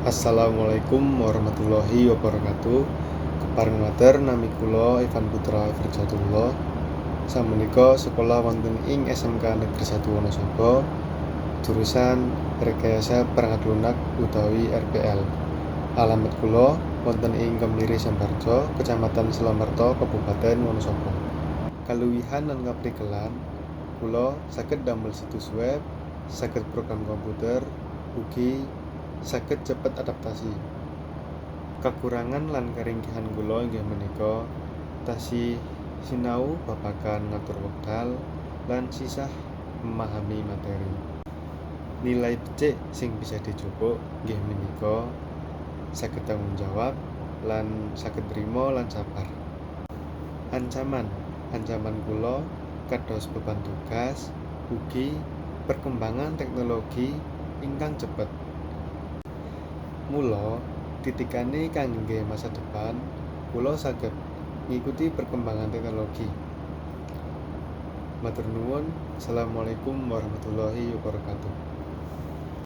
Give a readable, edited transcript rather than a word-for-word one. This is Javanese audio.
Assalamualaikum warahmatullahi wabarakatuh. Kepareng matur, nami kula Ivan Putra Firjatullah. Samenika sekolah wonten ing SMK Negeri 1 Wonosobo, jurusan Rekayasa Perangkat Lunak utawi RPL. Alamat kula wonten ing Kemiri Sambarjo, Kecamatan Selomerto, Kabupaten Wonosobo. Kaluwihan lan kaprikelan kula saged damel situs web, saged program komputer, ugi saged cepet adaptasi. Kakurangan lan karingkihan kula inggih menika tasih sinau babagan ngatur wekdal lan sisah memahami materi. Nilai becik sing bisa dijupuk inggih menika saged tanggung jawab lan saged nrima lan sabar. Ancaman ancaman kula kados beban tugas ugi perkembangan teknologi ingkang cepet. Mula titikane kangge masa depan, kula saged ngikuti perkembangan teknologi. Matur nuwun. Assalamualaikum warahmatullahi wabarakatuh.